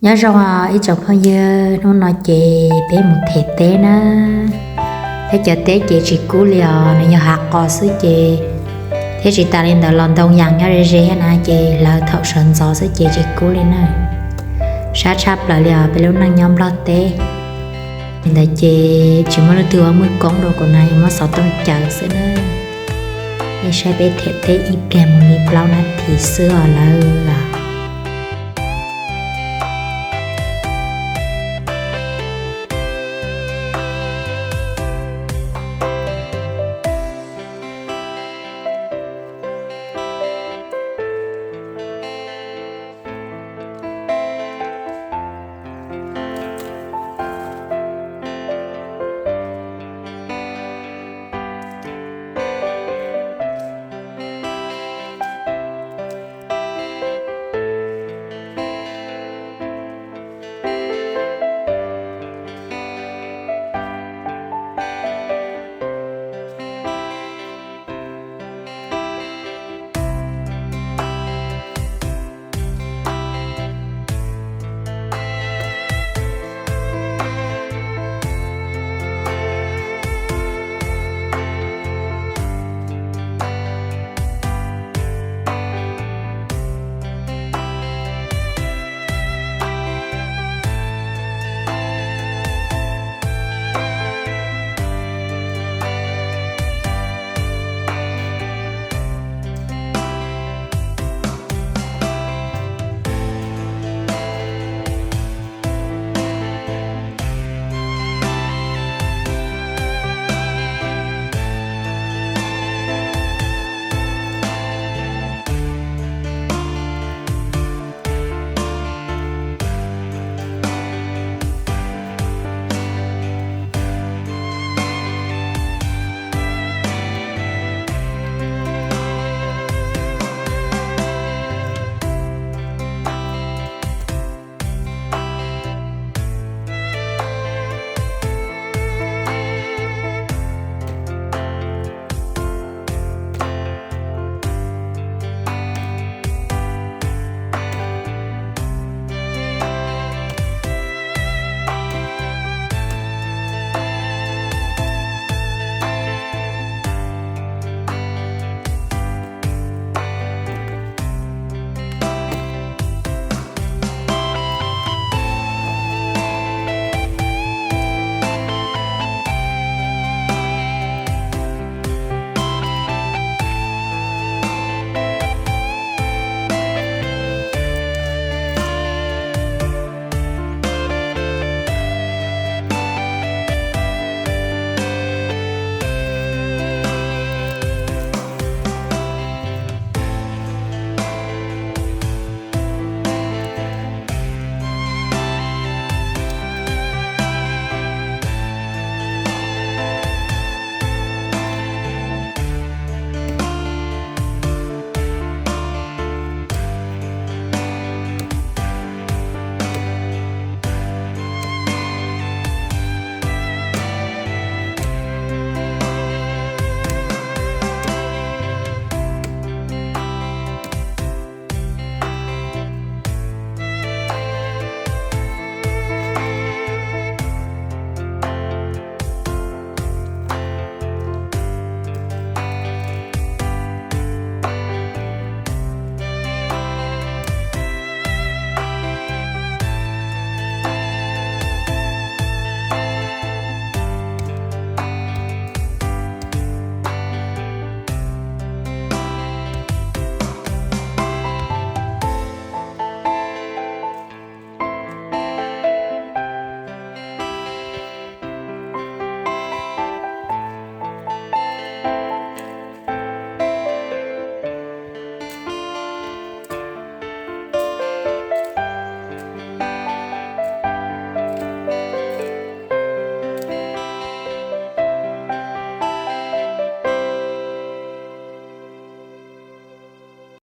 Nyob zoo ib tsoom phooj ywg, hnub no ces peb mus them teb na. Peb cov teb ces tsis kub li os, nws yog hav qos xwb ces, thiab tsis tas li ntawd los ntoo yas nyob ze ze thiab na, ces hlawv thaum sawv ntxov xwb ces tsis kub li na. Sab tshaj plaws li os peb lub neej nyob Nplog teb. Li ntawd ces tsis muaj leej twg ua muaj koob rau kuv na, yuav muab xov tooj caws xwb na. Nej saib peb them teb ib pliag mus li plaub nab this xwb os lawv.